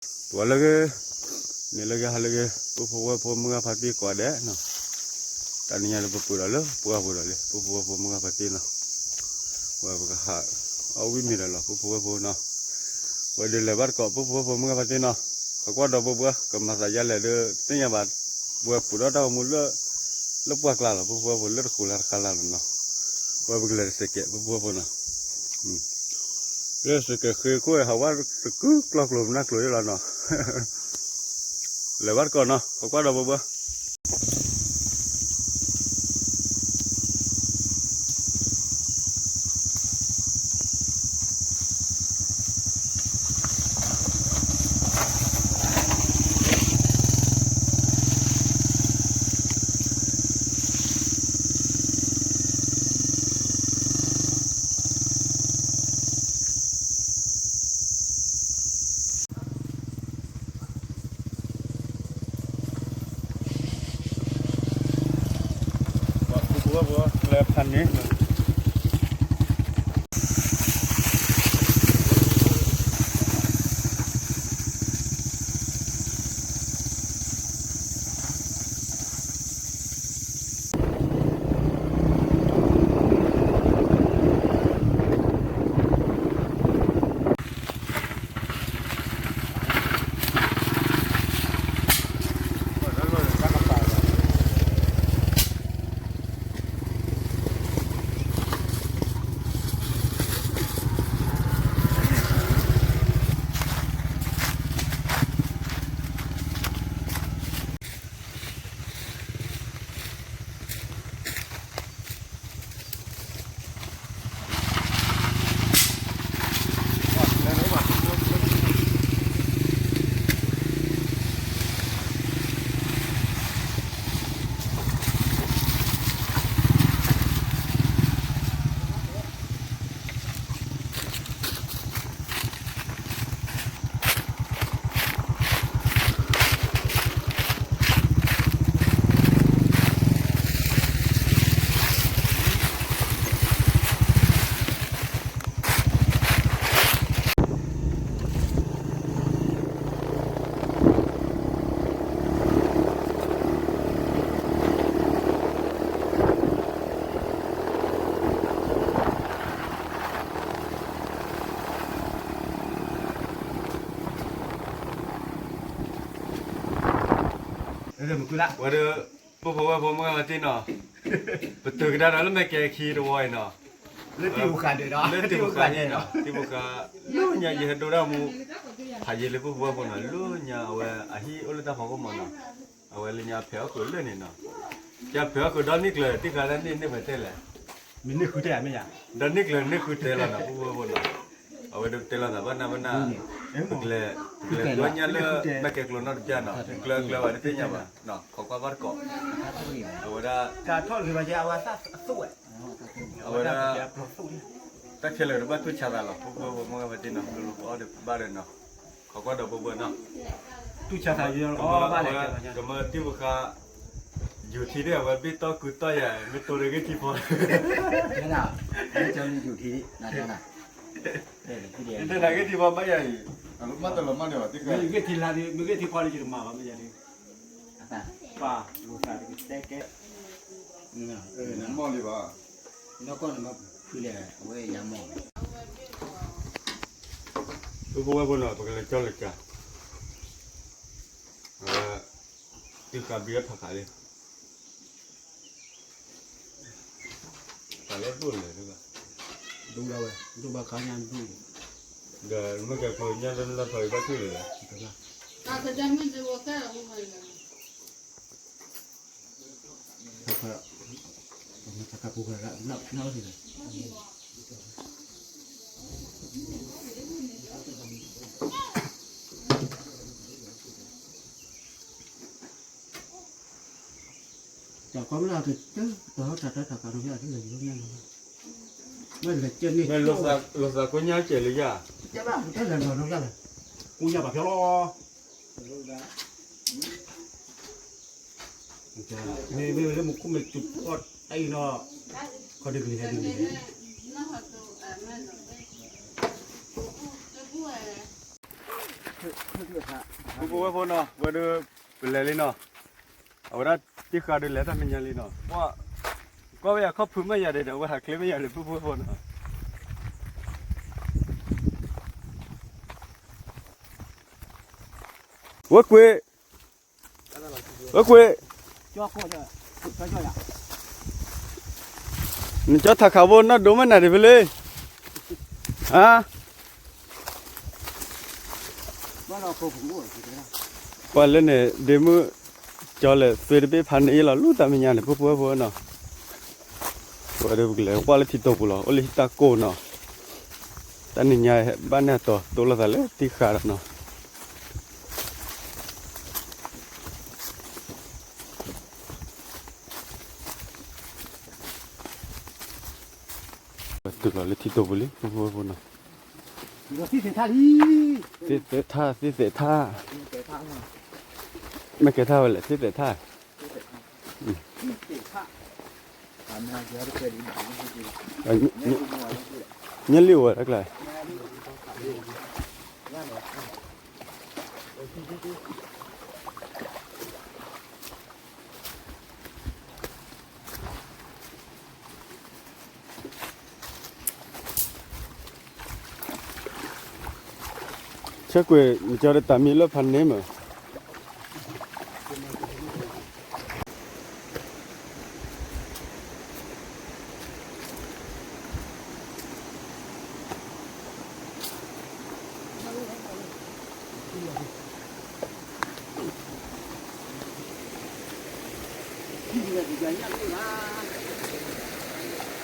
ပှၤလၢဂ့ၤ, န့ၣ်လၢဂ့ၤ ဟါလၢဂ့ၤ ပုၢ်ဖိဝဲၢ်ဖိမုၢ်ဂၤဖါတံၢ်ကိးဂၤဒဲးနီၤ, တနံၤညါဒီးပပှဲၤဒီးလၢပှၢ်ပူၤဒီးလံ ပုၢ်ဖိဝဲၢ်ဖိမုၢ်ဂၤဖါတံၢ်နီၤ, ဝဲပကဟးအီၣ်ဝံၣ်မ့ၤဒီးလီၤ ပုၢ်ဖိဝဲၢ်ဖိနီၤ, ဝဲဒုးလဲၤဘၣ်တကိး ပုၢ်ဖိဝဲၢ်ဖိမုၢ်ဂၤဖါတံၢ်နီၤ, ခိးကွၢ်ဒီးဘိဘှၢ ကမၤသးယါလဲၣ်ဒီး သ့ၣ်ညါဘၣ်, ဝဲပူၤဒီးတၢ်ဂီၤမူလၢ လၢပှၢ်ကျါလီၤ ပုၢ်ဖိဝဲၢ်ဖိ လၢတဃူၤလၢ်တဃါလၢ်လီၤနီၤ, ဝဲပကလဲၤတစဲးကဲး ပုၢ်ဖိဝဲၢ်ဖိနီၤ လၢစကဲးဃ့ခိၣ်ဟးဝဲ တကုကျီကျိၤမနၢ်ကျိၤယလီၤနီၤ, လဲၤဘၣ်တကိးနီၤ ခိးကွၢ်ဒီးဘိဘှၢ ပှၤဖုဖိဝဲၢ်ဖိ လၢဖးန့ၣ် ဝဲဒၣ် ပုၢ်ဖိဝဲၢ်ဖိမုၢ်ဂၤဖါတံၢ်နီၤ, ပတုၤကဒါဒီးလၢမဲာ်ကဲခံတဝီအံၤနီၤ, လၢတံၢ်ပူၤဃာ်န့ၣ်နီၤ, တံၢ်ပူၤဃာ်, လၢညါယဟဲဒိတၢ်မူ, ဖးယံာ်လၢပုၢ်ဖိဝဲၢ်ဖိနီၤ, လၢညါအဝဲအဟံၣ်အိၣ်လၢတၢ်ဖီခိၣ်မးနီၤ, အဝဲလၢညါဖဲးအီၣ်ဃုာ်လၢန့ၣ်နီၤ, ယဖဲးအီၣ်ဃုာ်ဒီနံၣ်ကျၢၤ တံၢ်ဃာ်တၢ်န့ၢ်န့ၢ်ဖဲတဲလဲၣ်, မ့ၢ်န့ၢ်ဃုတဲမ့ၢ်ယၤ, ဒီနံၣ်ကျၢၤန့ၢ်ဃုတဲလီၤနီၤ ပုၢ်ဖိဝဲၢ်ဖိနီၤ, အဝဲဒၣ်တဲလီၤသးဘၣ်နၢ်ဘၣ်နၢ်, ပကလဲၤ, ပကလဲၤကျီညါလၢမဲာ်ကဲကျိၤနီတပျၢ်နီၤ, ကျၢကျၢဝဲတသ့ၣ်ညါဘၣ်, ခိးကွၢ်ဘၣ်တကိး, အဝဲဒၣ် အဝဲဒၣ် တၢ်ခဲလၢာ်တဘၣ်တူၢ်ဆါသးလီၤ ပုၢ်ဖိဝဲၢ်ဖိမုၢ်ဂၤဖါတံၢ်နီၤ, လိၤလိၤပအီၣ်ဒီးဘၣ်ဒီးနီၤ, ခိးကွၢ်ဒီးဘိဘှၢနီၤ, တူၢ်ဆါသးယီၤအီၣ်ဘၣ်လဲၣ်, ကမၢတံၢ်ပူၤဃာ်, ယူၤထံဒၣ်အဝဲဘ့ၣ်တီၢ်ကုတီၢ်ယၤ မ့ၢ်တိၢ်ဒီးဂ့ၢ်ထံဖီ, ယူၤထံ, တဲနၤဂ့ၢ်ထံဖီဘၣ်ယၤအံၤ, မ့ၢ်ဂ့ၢ်ထံလါဒံး မ့ၢ်ဂ့ၢ်ထံဖီဒံး ယတမၤဘၣ်မ့ၢ်ယၤဒံး, ပၢ်, မီၢ်လံဘၣ်, နီၢ်ကီၢ်န့ၣ်မ့ၢ်ဖုလဲၣ် အဝဲယၤမီၢ်, ပုၢ်ဖိဝဲၢ်ဖိနီၤ ပကလဲၤကၠီလဲၤကၤ, အဝဲ, တံၢ်ဃာ်ဘံအထီၣ်ခးလံ တၢ်လၢဒိၣ်လဲၣ်, ဒိၣ်ဒၣ်ဝဲ, ဒိၣ်ဘၣ်ခါညါဒိၣ်, ဒီးမ့ၢ်ကဲဖိညါလၢလၢဖီအံၤဘၣ်ထွံၣ်လၢာ်, တၢ်ကီမ့ၢ်လၢကတၢၢ် တၢ်ဟီၣ်တၢ်တၢ်တၢ်ကးနီၢ်ဖဲအတလဲၤလီၤညါလီၤ, မ့ၢ်လဲၤကဲန့ၣ် လိာ်သးကိညါကဲလၢယၤ, တၢ်လဲၤလီၤနီၢ်ဖဲလဲၣ်, ကိညါဘၣ်ဖျီလီၤ, မ့ၢ်မ့ၢ်လၢမူခိၣ်မ့ၢ်တူၢ်ဖီၣ်တၢ်အံၤနီၤ, ခီဒ်ကလံၤဟဲဒ်န့ၣ်, ပုၢ်ဖိဝဲၢ်ဖိနီၤ, ဝဲဒၣ် ပလဲၤလံနီၤ, အဝဲဒၣ်တံၢ်ဃာ်ဒုးလဲၤတၢ်မဲာ်ညါလံနီၤ, ပှၤ ကွၢ်ဝဲယၤခီၣ်ဖုးမဲာ်ယၤဒဲးဒီး အဝဲဟးကျဲမဲာ်ယၤလံ ပုၢ်ဖိဝဲၢ်ဖိနီၤ. ဝဲကွ့ၢ်, ဝဲကွ့ၢ်, နကၠီထးခးဖိနီၢ်ဒိမ့ၢ်နၤဒံးဖဲလၢ, ဟါ, ပှၤလၢန့ၣ် ဒ့မုၣ်ကၠီလဲၤသွ့တဘ့ၣ်ဖးန့ၢ်ယလီၤ လူတၢ်မဲာ်ညါန့ၣ် ပုၢ်ဖိဝဲၢ်ဖိနီၤ, ဝဲဒၣ်ပကလဲၤကွၢ်လၢထံတိာ်ပူၤလီၤ အိၣ်လၢဟံၣ်တၢ်ကိၢ်နီၤ, တၢ်နံၤညါဘၣ်န့ၢ်အတီၤ တိၢ်လိာ်သးလၢတံၢ်ဃာ်ဒီးနီၤ. ပတုၤလီၤလၢထံတိာ်ပူၤလံ ပုၢ်ဖိဝဲၢ်ဖိနီၤ, သ့ၣ်သဲးထၣ် သ့ၣ်သဲးထၣ်, မ့ၢ်ကဲထၣ်ဝဲလဲၣ် သ့ၣ်သဲးထၣ်, ညၣ်လံၣ်အိၣ်ဝဲတၢ်ကျါ ဆၢကွံာ်နကၠီဒီးတၢ်မံၤလၢဖးန့ၢ်မး.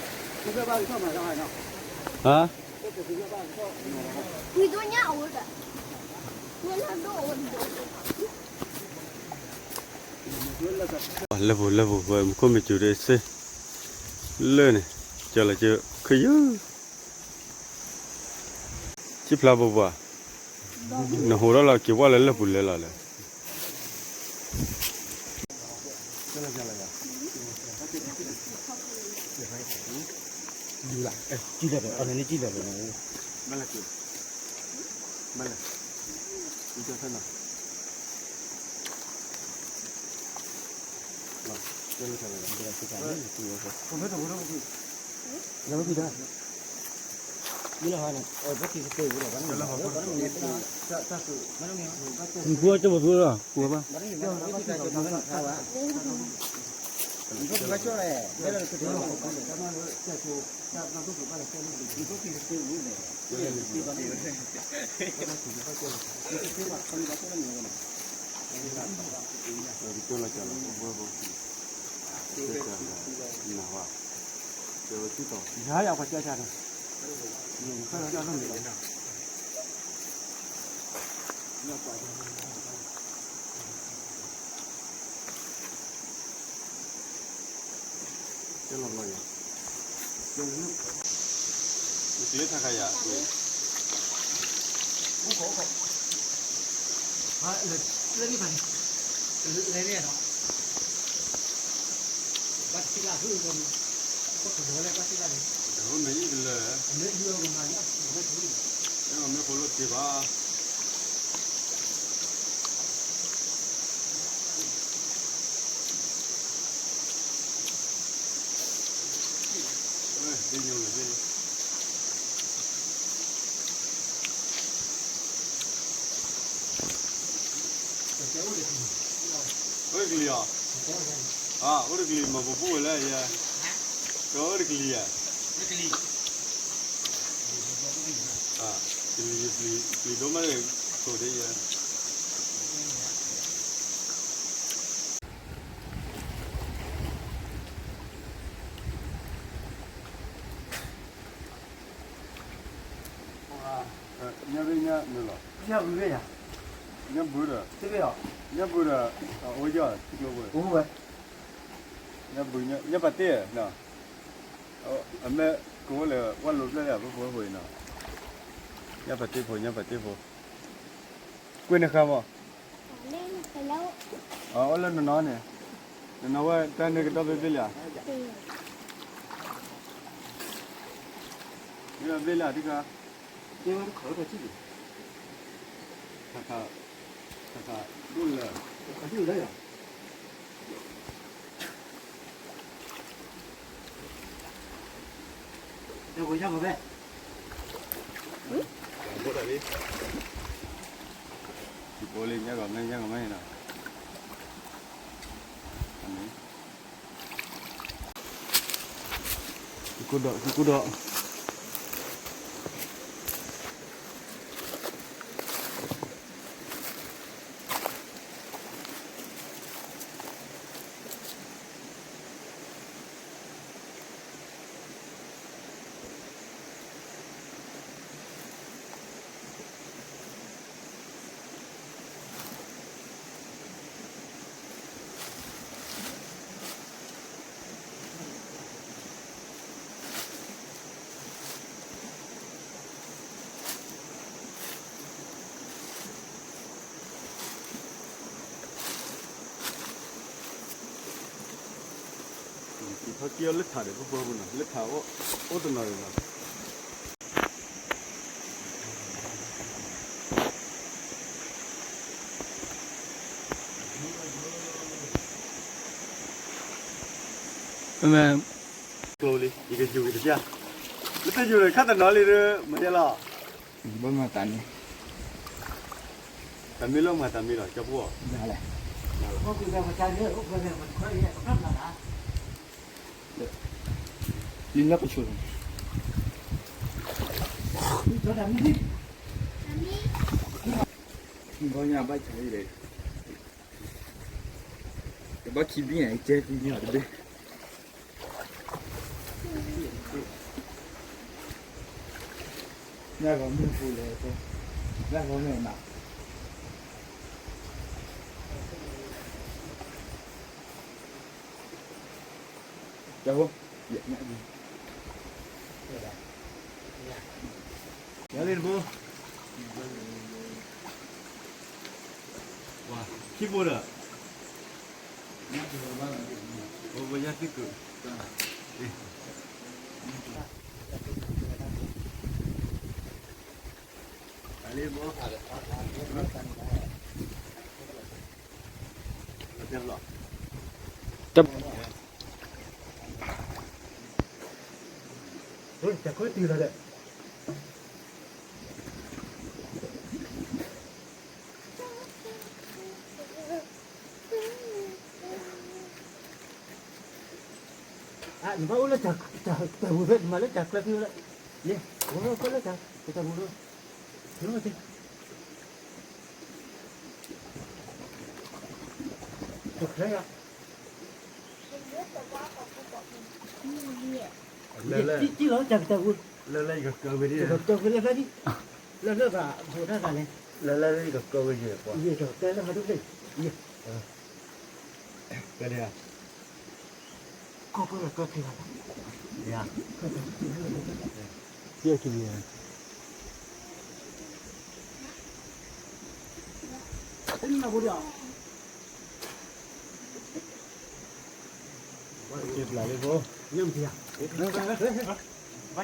ဟါ, လၢပူၤလၢပူၤ ပမူခိၣ်မ့ၢ်စူၤဒၣ်စ့ၢ်, လၢန့ၣ် ကၠီလီၤကၠီ ခယုၢ် ဆံဖျါဘိဘိ, နဟူးထီၣ်လီၤက့ၤဝဲလၢလၢပူၤလဲၤလီၤလဲၣ်. အိၣ်တကလံၤအီၤ, အိၣ်တကလံၤ မၤပူၤပူၤဝဲလၢယဲ, ကအိၣ်တကလံၤယဲ, ကလံၤ ပျံၤဒိၣ်မး ကိးဒ်ယဲ ညၣ်ဘ့ၣ်ညၣ်နုာ်လီၤ, ညၣ်ဘုဒီး, ညၣ်ဘုဒီး, အိၣ်ယီၤထံကျိဝဲ, ညၣ်ဘု, ညၣ်ပာ်တ့ၢ်, အမ့ၢ်ကအိၣ်လၢဝဲလိၤဖျၢၣ်လၢအဖိဖိအံၤနီၤ, ညၣ်ပာ်တ့ၢ်ဖိ ညၣ်ပာ်တ့ၢ်ဖိ, ကွ့ၢ်နဃါမး, အိၣ်လၢနနီၤန့ၣ်, နနီၤဝဲတၢ်န့ၣ်ကဒီးဘ့ၣ်ဘ့ၣ်လံဧါ, ဘ့ၣ်လံဧါတခါ, တ့ဝဲတခီတခီကံၣ်လံ, ခါ ခါ ဒိၣ်လၢ ခါဒိၣ်လၢယၤ ယၤဝဲယၤဝဲ ဘိးတၢ်လံ ယဘိးလံ ညါကီးမ့ၢ် ညါကီးမ့ၢ်နီၤ အမ့ၢ် ယကိးဒီး ယကိးဒီး ထီၣ်က့ၤအီၤလၢထးဒီး ပှၤပှၤပူၤနီၤ လၢထးအိၣ်တနီၤဒီးနီၤ မ့ၢ် ကျိလံ ယကယူၤက့ၤတပျၢ် လၢတယူၤဒီးခါတနီၤလံဒီး မၤယဲလီၤ ဘၣ်မၤတၢ်န့ၣ် တၢ်မ့ၢ်လီၤမၤတၢ်မ့ၢ်လီၤ ကၠီဖိ လံလၢပဆိ ဘီညါဘၣ်ဆါအံၤလဲၣ် ကဘၣ်ခံဘံၣ်အံၤ ကဲခံဘံၣ်အီၤတဘ့ၣ် ညါဂီၤမုၢ်ပူၤလဲၣ် ညါဂီၤမုၢ်နၤ ကၠီဖိ ယၤလံတဘိ ဝါ ခံဘိဒီး ဝါ ဝါ ယၤသံကုၢ် လံဘိ တဘျီ တၢ်ခွဲးတံၢ်လီၤဒီး အ နဘၣ်အိၣ်လၢတၢ်ပူၤဖဲ နမၤလၢတၢ်ကျဲဖဲလၢ ယဲ အိၣ်လၢတၢ်ပူၤလၢ တၢ်ကျဲယၤ လၢလၢ လၢလၢယကကၢဝဲဒ် ယကကၢဝဲလၢဖဲဒ် လၢလၢဘၣ်ဘိးတၢ်သးလဲၣ် လၢလၢယကကၢဝဲယဲၢ်ပှၤ ယဲၢ်ကကၢလၢမၤဒိၣ်ဖျဲၣ် ယဲၢ် ကဲဒ် ခီၣ်ဖျိလၢကၢခံဂၤလီၤ ယၤ ယဲၢ်ခံဂၤ တနံၤမၤဘိးဒ်အီၤ က့ၤဘျးလံဘိ ညၣ်မတၤယၤ ဘၣ်ကၢ်လံယၤ က့ၤဘၣ် က့ၤ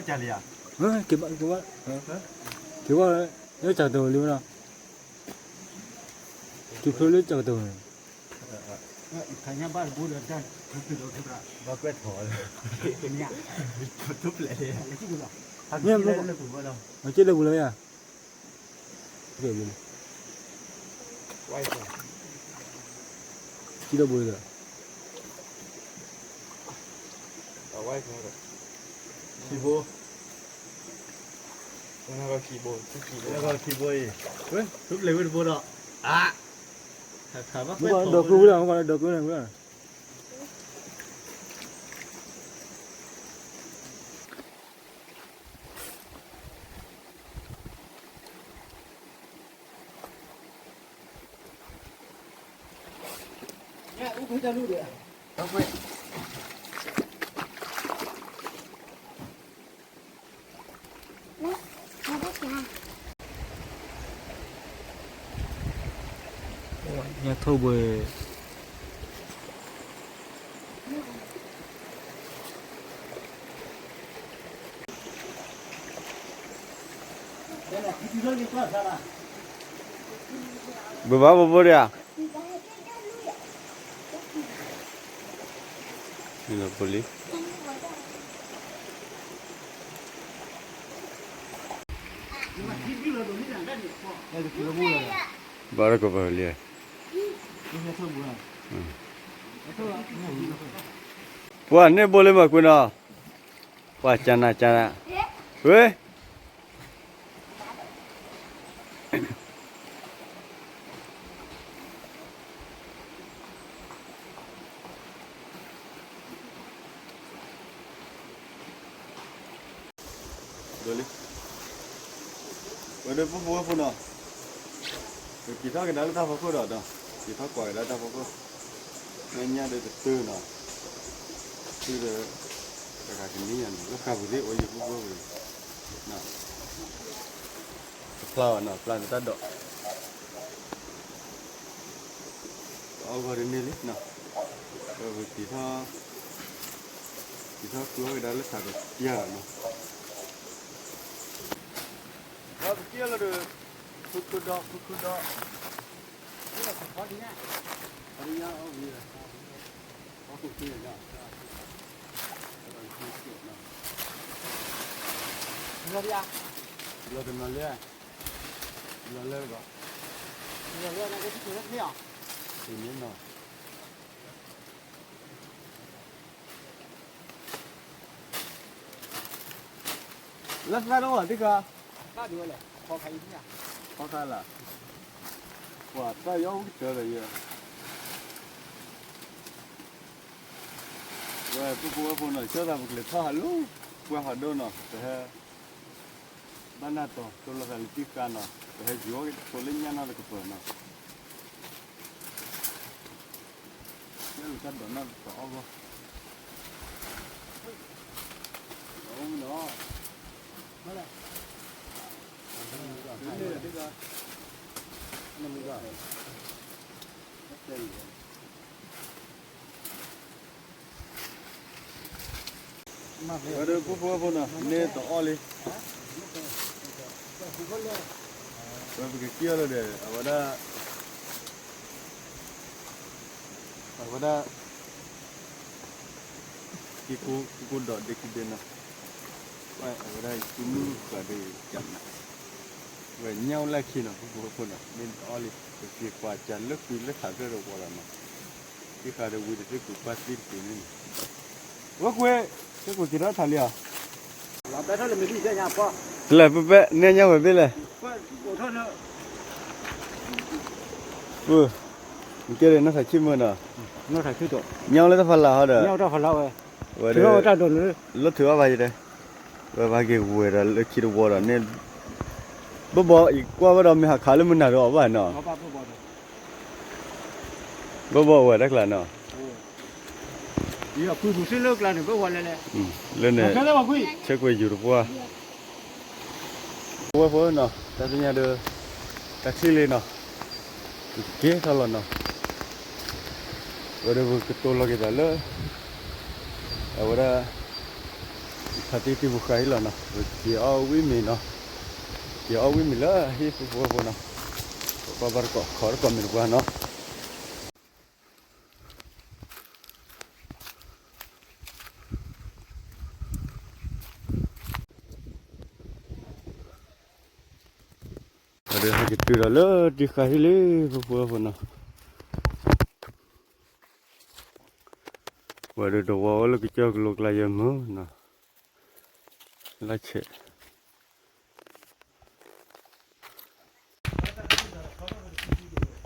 ဘၣ် က့ၤဘၣ် လၢကၠီၤကတိၤလံဝဲနီၤ က့ၤဖျိလၢကၠီၤကတိၤန့ၣ် ဘၣ်ကွဲးထီၣ် မ့ၢ် အက့ၢ်လၢပူၤလီၤယၤ ကံလီၤဘိလီၤ ခံဘိ ခံဘိ ခံဘိအံၤ ဝဲ ထူပျဲၤဝဲတဘိဒီး အါ ဒီးကုဝဲဒၣ် ဒီးကုဝဲဒၣ် ညၣ်ထိၣ်ဘှဲၤ လၢလၢခံထံၣ်လီၤန့ၣ်ကွၢ်ဖျါဘၣ် ဘုဘၣ်ဘိဘိဒၣ်ဧါ, လီၤပလံ, ဘၣ်တကပၤလံ, ပှၤန့ၢ်ဘိလၢမၤကွံာ်နီၤ, ပှၤကနၤကနၤ, ဝဲ ဒိလံ, ဝဲဒၣ်ပူဖိဝဲၢ်ဖိနီၤ, ပက့ၤထီၣ်ကဒါလၢတၢ်ဖီခိၣ်ဒီးနီၤ, က့ၤထီၣ်ကွၢ်ကဒါတၢ်ဖီခိၣ်, မ့ၢ်ညၣ်ဒီးတတုၤနီၤ, တုၤဒီး တဂၤကနံၣ်ယၤနီၤ, လၢဃာ်ပူၤသ့ၣ်အိၣ်ယပူဖိဝဲၢ်ဖိ, တဖျါဘၣ်နီၤ, ဖျါန့ၣ်တၢ်ဒိး ပအီၣ်ဂီၢ်တန့ၢ်လံနီၤ, ပက့ၤထီၣ်, က့ၤထီၣ်ကွံာ်အီၣ်ကဒါလၢထးဒီးပျၢ်လီၤနီၤ, ပက့ၤလီၤဒီး, ဖုခိၣ်ဒီး, ဖုခိၣ်ဒီး, ဖီညါအီၣ်ဝံၤ, ဖီခိၣ်က့ၤလီၤ, ဘျီတနီၤလၢ, ဘျီလၢဂီၤ, ဘျီလၢ, န့ၣ်နီၤ လၢသၣ်ဒိၣ်ဘၣ်သ့ၣ်ခါ, ခီခါလၢ်, ပှၤသၣ်ယီၣ်အိၣ်ကတၢၢ်ဒီးယဲ, ဝဲပူဖိဝဲၢ်ဖိနီၤ, ကၠီသးပကလဲၤထီၣ်ဟးလၢ, ပှၢ်ဟးဒိၣ်နီၤ, ပဟဲ ဘၣ်နၢ်တီၤ တိၢ်လိာ်သးလၢတံၢ်ဃာ်နီၤ, ပဟဲယံၤအီၣ်က့ၤဖိလၢညၣ်နီၢ်တကပၤနီၤ, ကဲလၢတၢ်ဒိးနီၢ်တတီၤအီၣ်ဂီၢ်, အီၣ်မနီၤ, မ့ၢ်ဒ်, ဝဲဒၣ်ပူဖိဝဲၢ်ဖိနီၤ န့ၢ်တအီၣ်လံ, ဝဲပကက့ၤအီၣ်လၢဒီး အဝဲဒၣ်, အဝဲဒၣ်, က့ၤကိးဒိးဒ့ခံဒ့နီၤ, ဝဲအဝဲဒၣ်ယသူမုၢ်ဃာ်ဒီးကၢ်နၤ, ဝဲညၣ်အိၣ်လၢခံနီၤ ပူဖိဝဲၢ်ဖိနီၤ န့ၢ်တအီၣ်လံ, ပက့ၤကွၢ်ကၢ်လၢကွံာ်လၢထးဖျၢၣ်ဒီးဝီလီၤနီၤ, တံၢ်ဃာ်ဒီးဝံၤတသ့ၣ်ကွံာ်ပၢ်သံတက့ၢ်န့ၣ်, ဝဲကွ့, သ့ၣ်ကွံာ်က့ၤထီၣ်ထးလံဧါ, လဲၤပပဲန့ၣ်ညၣ်ဝဲဘ့ၣ်လဲၣ်, နကဲဒီးနီၢ်ထးဆံမုၢ်နီၤ, ညၣ်အိၣ်လၢတၢ်ဖီလာ်ဟီဒီး, ဝဲ, လၢထုးအီၣ်ဘၣ်ယတဲ, ဝဲပဟးက့ၤဝဲဒီးလၢခံတဝီဒီးန့ၣ်, ဘၣ်ဘီယကွၢ်ဝဲဒီးမ့ၢ်ဟးခးလၢမုၢ်နၤဒီးအီၣ်ဘၣ်နီၤ, ဘၣ်ဘီဝဲတၢ်ကျါနီၤ, လၢန့ၣ်, ဆဲးကွဲးယူၤတပှၢ် ဝဲဖိနီၤ တၢ်သ့ၣ်ညါဒီး, တၢ်ချံလံနီၤ, ပကက့ၤထီၣ်လီၤနီၤ, ဝဲဒီးပကတိၤလီၤက့ၤသးလၢ, အဝဲဒၣ်, ဖါတံၢ်တံၢ်ဖိဃာ်ဟံၣ်လီၤနီၤ ပက့ၤအီၣ်ဝံၣ်မ့ၤနီၤ, က့ၤအီၣ်ဝံၣ်မ့ၤလၢဟံၣ်ဖိဖိဝဲဖိနီၤ, ပကဘၣ်တကိးခီတကိးမ့ၤတပှၢ်နီၤ ပှၤဒီးဟဲက့ၤတုၤဒီးလၢတံၢ်ဃာ်ဟံၣ်လံ ဖိဖိဝဲဖိနီၤ, ပှၤဒီးတဝီဝဲလၢကစၢၢ်ကလိကျါယဲၢ်မုၢ်နီၤ, လၢဆဲး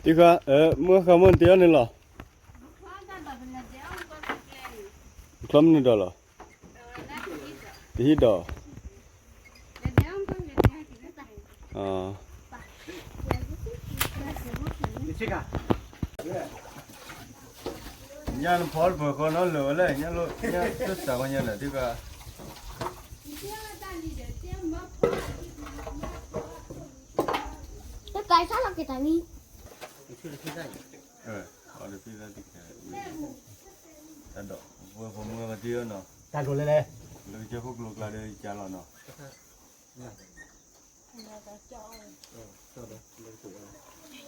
တံၢ်ဃာ်, မုၢ်ဃာ်မုၢ်နတ့အီၣ်န့ၣ်လီၤ, ချီမနုၤဒီးလီၤ, တဟံးဒီး, ညၣ်နဖီတပၢၤဃီနီၤ လၢာ်ဝဲလဲၣ် ညၣ်လိၣ် ညၣ်တစးဝဲညါဒီး တံၢ်ဃာ် တကးဆၣ်လီၤက့ၤတၢ်မံ, တၢ်ဒိး ပဝဲဖိမုၣ်ဝဲတံၢ်အီၤနီၤ, တၢ်ဒိးလဲၤလဲၤ လၢကစၢၢ်ခိၣ်ကလိကျါဒီးယကၢ်လီၤနီၤ, လၢကစၢၢ်ခိၣ်ကလိကျါဒီးယကၢ်လီၤနီၤ,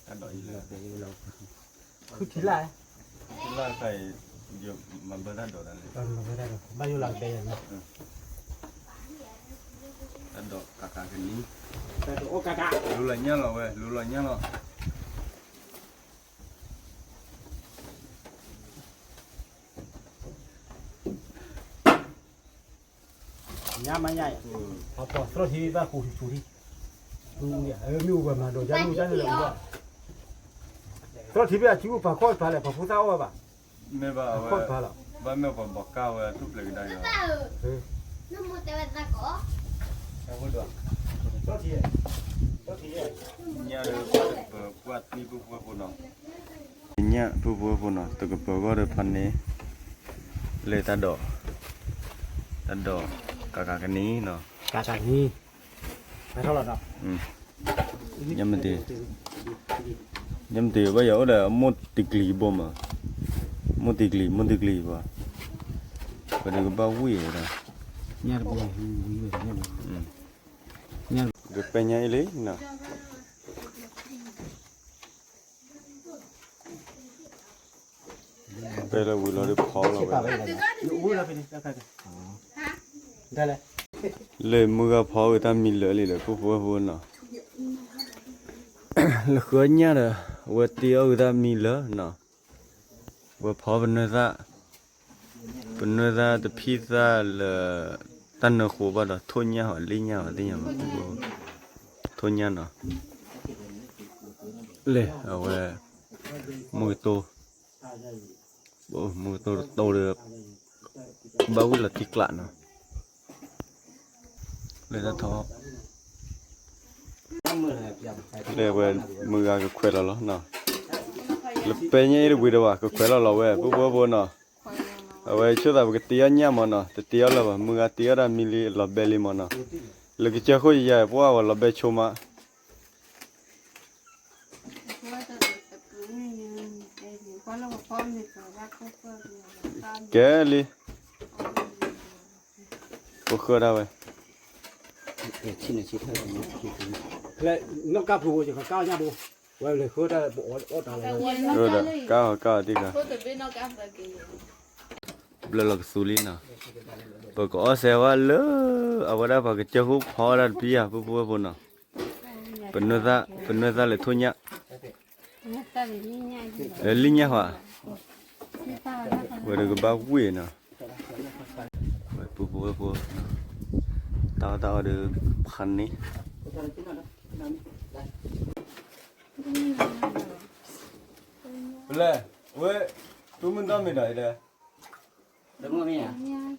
တၢ်ဒိးအံၤလၢ ခုထံလာ် လၢခါအံၤ ယမၤဘၢတၢ်ဒိးတၢ်န့ၣ် ဘၣ်ယိၣ်လၢကတဲယၤန့ၣ် တၢ်ဒိးကးကးကနံၤ တၢ်ဒိးအိၣ်ကးကး လူလီၤညၣ်လီၤဝဲ လူလီၤညၣ်လီၤ ညါမးညါအံၤ ပှၤသရိာ်ထံဘၣ်ကူထံဆူထံ မ့ၣ်အူဝဲမၤဒိးယါမ့ၣ်အူတၢ်န့ၣ်လၢ သရိာ်ထံဘၣ်အစုပှၤခီၣ်တဖၣ်လဲၣ် ပှၤဖိသၣ်အီၣ်ဝဲဘၣ် မ့ၢ်ဘၣ်အဝဲ ဘၣ်မ့ၢ်ပှၤဘီးကၢ်ဝဲထူၣ်ဖျဲးကဒါက့ၤ ညၣ်ဒီးပှၤတပၢၤကွၢ်သံပုၢ်ဖိဖိနီၤ ညၣ်ပုၢ်ဖိဖိနီၤ တကပၢၤဂီၢ်ဒီးဖးန့ၣ် လၢတၢ်ဒိး တၢ်ဒိး ကးကးကနံၤနီၤ ကးကးကနံၤ ညါမ့ၢ်တ့ၢ် ညါမ့ၢ်တ့ၢ်ဘၣ်ယၤအိၣ်ဒီးမိၢ်တံၤကျံၤဘိမး မိၢ်တံၤကျံၤ မိၢ်တံၤကျံၤဘၣ် ပှၤဒီးကဘၣ်ဝံၣ်ဝဲဒၣ် ကပဲညါအံၤလံနီၤ ပဲလၢဝံၤလီၤဒီးဖီလီၤဝဲ လၢမုၢ်ဂၤဖီဝဲတၢ်မံလၢာ်လံဒီး ပုၢ်ဖိဝဲၢ်ဖိနီၤ လၢဃုအီၣ်ညၣ်ဒီး အဝဲတ့အီၣ်ဝဲတၢ်မံလၢာ်နီၤ ဝဲဖီပနွဲၢ်သၣ် ပနွဲၢ်သၣ်တဖံသၣ်လၢ တၢ်နၢဃိဘၣ်ဒီး ထိၣ်ညၣ်ဟီ လ့ၣ်ညၣ်ဟီ သ့ၣ်ညါဘၣ် ထိၣ်ညၣ်နီၤ လၢအဝဲ မုၢ်ကတိၤ မုၢ်ကတိၤတတိၤဒီး ဘၣ်ဝံၣ်လီၤထံကျးနီၤ လၢတၢ်ထီ လၢဝဲမုၢ်ဂၤကခွဲးလီၤလီၤနီၤ လၢပဲညါအံၤတဝံၤဒီးဘၣ် ကခွဲးလီၤလီၤဝဲ ပုၢ်ဖိဝဲၢ်ဖိနီၤ အဝဲဆိသးပကတ့အီၣ်ညၣ်မးနီၤ တတ့အီၣ်လၢၤဘၣ် မုၢ်ဂၤတ့အီၣ်တၢ်မံလံလီၤဘဲလံမးနီၤ လၢကစၢၢ်ခိၣ်ယယၤ ပှၢ်ဝဲလီၤဘဲဆိမး ကဲလံ ပဃၢဒၣ်ဝဲ နီၢ်ကါဖိ ယကကါညၣ်ဖိ ဝဲလဲၤဃၢတၢ်ပအီၣ်တၢ်လီၤ ကါအီၤကါအီၤတံၢ်ကါ ဘျၢလီၤကသူလံနီၤ ပကအီၣ်စဲဝဲလၢ အဝဲဒၣ်ပှၤကစၢၢ်ခိၣ်ဖီဒၣ်တပံၤဧါ ပုၢ်ဖိဝဲၢ်ဖိနီၤ ပနွဲၢ်သၣ် ပနွဲၢ်သၣ်လဲၤထိၣ်ညၣ် လံၣ်ညၣ်ဟီ ဝဲဒီးကဘၣ်ဝံၣ်နီၤ ဝဲပုၢ်ဖိဝဲၢ်ဖိ တၢ်အီၣ်တၢ်အီဒီးဖးန့ၣ် ပလဲၤ ဝဲ တူၢ်မုၢ်နီၢ်မ့ၢ်ဒီးအံၤဒီး တမုၢ်မ့ၢ်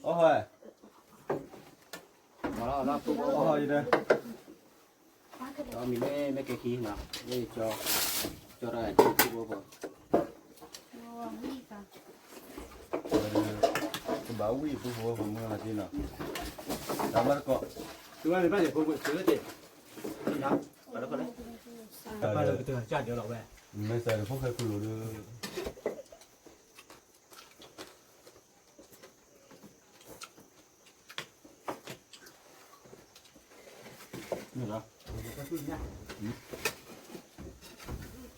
ဧါ အီၣ်ဟီ အီၣ်ဟီအံၤဒီး ဒီးမံၤမ့ၢ်မ့ၢ်ကဲခံနီၤ မ့ၢ်ကၠီ ကၠီတၢ်ကၠီဖိဖိ ကဘၣ်ဝံၣ်ပုၢ်ဖိဝဲၢ်ဖိမုၢ်ဂၤသ့နီၤ တၢ်ဘၣ်တကိး တုၤဝဲမ့ၢ်ဘၣ်န့ၣ် ဖိဖိ တုၤလၢတ့ၢ် နီၤ ဘၣ်တကိးလၢ ဘၣ်လၢကတၢၢ်ကၢ်ဒၢလီၤဝဲ မ့ၢ်စးဒီးဖိၣ်ဃဲကူလိၤဒီး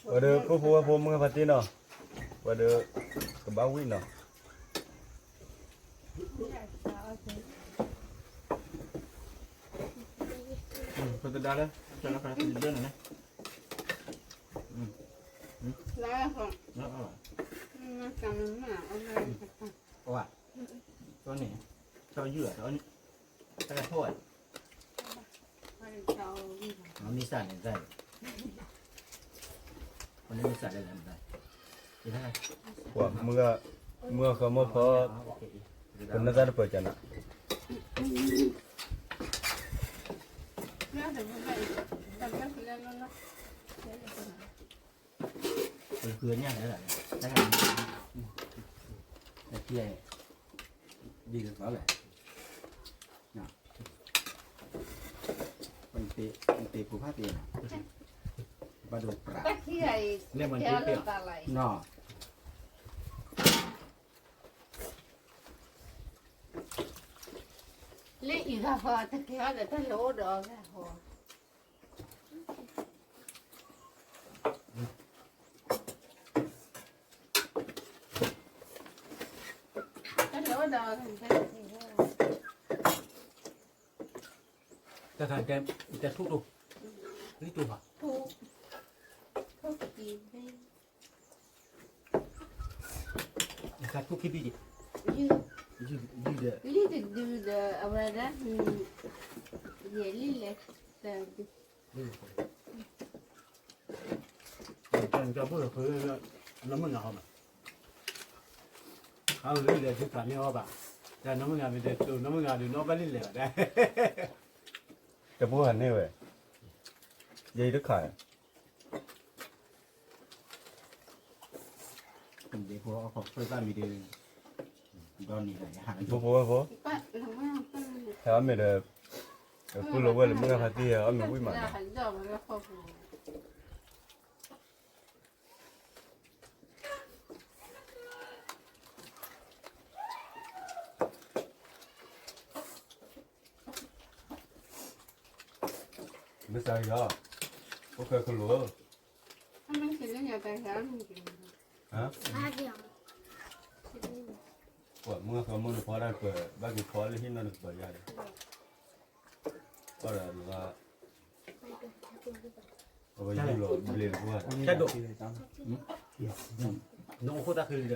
ဝဲဒီးပုၢ်ဖိဝဲၢ်ဖိမုၢ်ဂၤဖါတံၢ်နီၤ ဝဲဒီး ကဘၣ်ဝံၣ်နီၤ ပတဒါလၢ တၢ်လၢခါလၢဒၢနၤန့ၣ် လၢ လၢ အဝဲ တၢ်န့ၣ် တၢ်ယုၢ် တၢ် တၢ်ထိၣ်ဝဲ မ့ၢ်စၢ်န့ၣ်တၢ် မ့ၢ်စၢ်လဲၣ်လဲၣ် ပှၤမုၢ်ဂၤ မုၢ်ဂၤဃၢမုၢ်ဖီ ပနၢ်သၣ်တပၢၤကနၤ ပကညၣ်လဲၣ် တၢ် တၢ် ဒီကသီလဲၣ် ပနတ့ပူၤဖးတ့ ဘၣ်ဒိပြး လၢမနတ့ပ့ၤ နီၤ လၢအံၤဂၤဃီတကဲအီၤဒီးတၢ်လၢအိၣ်ဒီးအီၤဂၤဃီ မ့ၢ် တၢ်ခါတဲ တဲထူၣ်တိၢ်, လံတိၢ်ဘၣ်, တၢ်ထူၣ်ခံဘ့ၣ်, ယုၢ်ဒီး လံတဒုဒီး အဝဲဒၣ် ယဲၢ်လံလဲၣ်, တၢ်ဒု တၢ်ဘိၣ်လီၤဃု နီၢ်မုၣ်နၤဟီဘၣ်, အဝဲလံလဲၤဒုးခးန့ၢ်အီၤဘၣ်, တၢ်နီၢ်မုၣ်နၤမ့ၢ်တဲတိၢ် နီၢ်မုၣ်နၤဒုးနီၢ်ဘၣ်လံလဲၤဘၣ်, တဘိဟးန့ၢ်ဝဲ, ယဲအံၤတခါ ဒ်ဖိအီၣ်ခိးဖျိသၣ်မံၤဒီး ဒီနံၤဒီးယဟးဖိဖိဝဲဖိ, ဟဲအီၣ်မ့ၤဒီး ပူလီၤဝဲလၢမုၢ်ဂၢ်ဖါတံၢ် အီၣ်မ့ၤဝံၣ်မးနီၤ. မ့ၢ်စးယီၤ, အိၣ်ခဲကလိၤဧၢ, ပှၤမုၢ်ဂၢ်ခီမုၢ်နဖီတၢ်ပၢၢ် ဘၣ်က့ၤဖီလၢဟံၣ်နီၢ်တကပၤယါဒီး, အီၣ်ဒီးလီၤ, အဝဲယူၢ်လီၤဘျ့တပှၢ်, နအိၣ်ခိၣ်တၢ်ဃံလံဒီး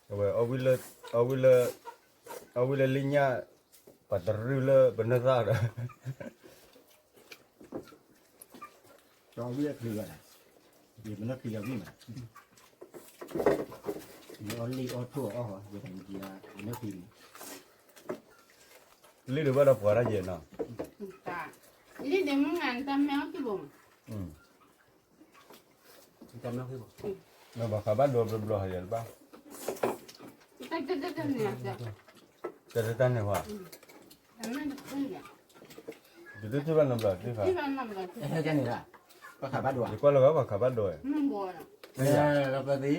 အဝဲ အီၣ်ဝံၤလၢ အီၣ်ဝံၤလၢ အီၣ်ဝံၤလၢလၢညါ ပှၤတရူၢ်လၢပနၢ်သၣ်ဒီး ကၠီဝံၣ်အချံဂၤဒၣ်, ယပနၢ်ချံဂၤဝံၣ်မး, ယအီၣ်လံၣ်အီၣ်ထိၣ်အီၣ်ဟီ ယကနံၤယၤ ယနၢ်ချံန့ၣ်, လံၣ်ဒုးဘၣ်ဒီးပှၤတၢ်ယဲၢ်နီၤ, လံၣ်ဒုးမုၢ်ဂၤနတၢ်မ့ၢ်အီၣ်ကံၢ်ဘိမး မ့ၢ်ဘၣ်ဃးဘၣ်ဒိဘျီဘျီဟဲယၤတဘၣ်, တၢ်တတၢ်န့ၣ်ဟါ, ယတထံၣ်ဘၣ်နီတဘျီသ့ၣ်ဃါ, ယကွၢ်လီၤဂာ်ပှၤခးဘၣ်ဒိ,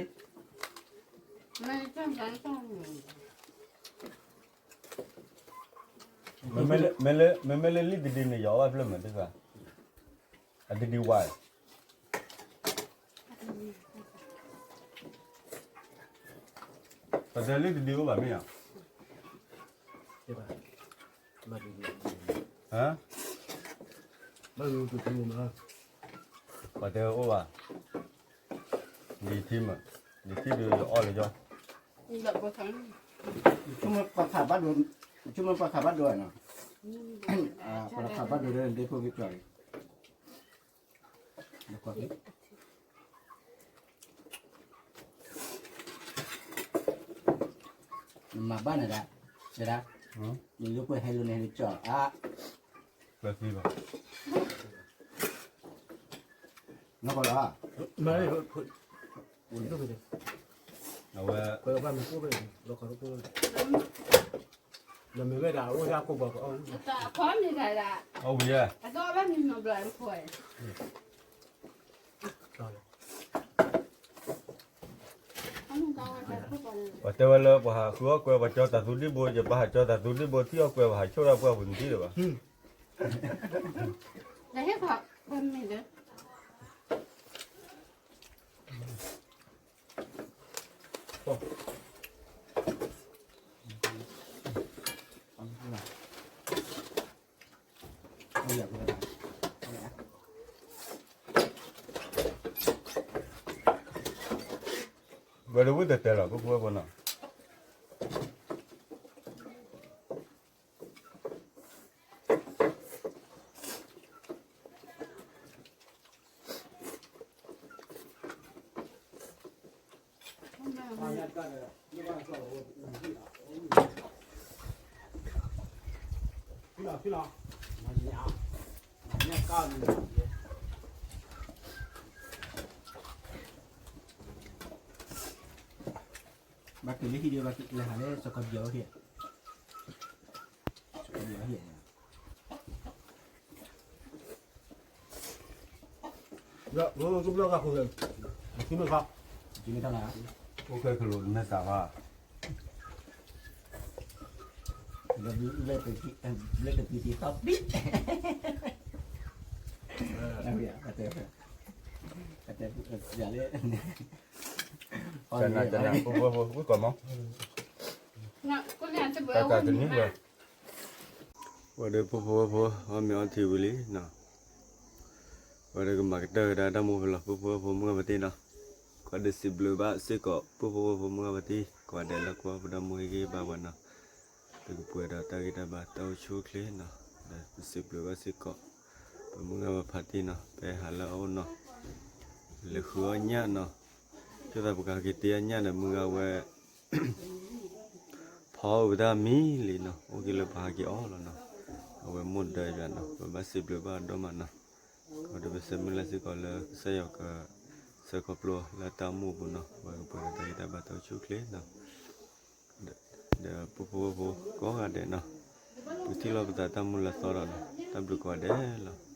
မ့မ့ၢ်လၢလံၣ်တဒုန့ၣ် ယအီၣ်ဘၣ်ဖျၢၣ်မးသ့ၣ်ဃါ, အတဒုဝါ ပတဲလံတဒုအိၣ်ဘၣ်မ့ၢ်ဧါ, ပတဲအိၣ်ဘၣ်, ဒ်ထံမး, ဒ်ထံဒုးယအီၣ်လၢယီ, ဆိကမိၣ်ပှၤခးဘၣ်ဒိ, ဆိကမိၣ်ပှၤခးဘၣ်ဒိနီၤ, ပှၤခးဘၣ်ဒိလၢဒ့ဖိက့ၤပျီၤလံ နမၤဘၣ်နဒၣ်, နဒၣ်, နလၢပှဲၤဟဲလိာ်န့ၣ်ဟဲလိာ်ကၠီအါ, နီၢ်ကီၢ်လီၤ, အဝဲ, နမ့ၢ်ဝဲဒၣ်အိၣ်ဒၣ်ကိးဘၣ်, အီၣ်ဝံၤဧါ, ပှၤတဲဝဲလၢပှၤဟးဃုအီၣ်ကွဲ ပှၤကၠီတၢ်သူဒံၣ်ဘိ, ယပှၤဟးကၠီတၢ်သူဒံၣ်ဘိ ထံၣ်အီၣ်ကွဲ ပှၤဟးဆိၣ်ဒၣ်ပှၢ်ပူၤန့ၣ်ဒံးလၢၤဘၣ်, ဝဲဒၣ်ဝံၣ်တဲတဲလီၤ ပဖိဝဲဖိနီၤ. ဘၣ်က့ၤလၢဟံၣ်ဒီး ဘၣ်က့ၤလၢဟးလၢစီၤကီၢ်ပယီၤဟံၣ်, စီၤကီၢ်ပယီၤဟံၣ်, ကဘျီကဃိ, ကမ့ၢ်ခါ, ကမ့ၢ်ခါ, အိၣ်ခဲကလိာ်နသးဘၣ်, လၢကသံသီၣ်ပံၣ်, အတဲ, အတဲ, လၢ တနၤ တနၤ ဖိဖိဝဲဖိ ဝံၣ်ကီးမး တၢ်တနံၤဝဲ ဝဲဒီးဖိဖိဝဲဖိ အီၣ်မ့ၤအီထံဝံၤလံနီၤ, ဝဲဒီးကမၤကတၢၢ်ကဒါတၢ်မူဖဲလီၤ ဖိဖိဝဲဖိမုၢ်ဂၤဖါတံၢ်နီၤ, ကွၢ်ဒီးစံးဘျုးဘၣ်စ့ၢ်ကီး ဖိဖိဝဲဖိမုၢ်ဂၤဖါတံၢ် ကွၢ်ဒဲးလၢကွၢ်ပဒီမူဟ့ၣ်ဂံၢ်ဘါပှၤနီၤ, ပကပှဲၤဒီးတၢ်ဂံၢ်တၢ်ဘါတၢ်အိၣ်ဆူၣ်အိၣ်ချ့နီၤ, ဒီးပစံးဘျုးဘၣ်စ့ၢ်ကီး ပမုၢ်ဂၤဖါတံၢ်နီၤ ပဟဲဟးလၢအအိၣ်နီၤ, လဲၤဃုအီၣ်ညၣ်နီၤ, ကသးပကဟးက့ၤတ့အီၣ်ညၣ်ဒီးမုၢ်ဂၤဝဲ ဖီအီၣ်ပတၢ်မံလံနီၤ, အိၣ်က့ၤလၢပဟးက့ၤအီၣ်လီၤနီၤ, အဝဲမိၢ်ဒၢယွၤနီၤ, ပဘၣ်စံးဘျုးဘၣ်အီၤဒိၣ်မးနီၤ, ဒီးပဆၢမုၢ်လၢ်စ့ၢ်ကီးလၢကစၢ်ယွၤကဆၢခီဖျိလၢတၢ်အိၣ်မူအပူၤနီၤ, ဝဲကပှဲၤဒီးတၢ်ဂံၢ်တၢ်ဘါတၢ်အိၣ်ဆူၣ်အိၣ်ချ့နီၤ, ဒီးဖိဖိဝဲဖိကိးဂၤဒဲးနီၤ, ပထံၣ်လိာ်ပသးတၢ်မူလၢသီဒီးနီၤ, တၢ်ဘျုးကိးဂၤဒဲးလီၤ.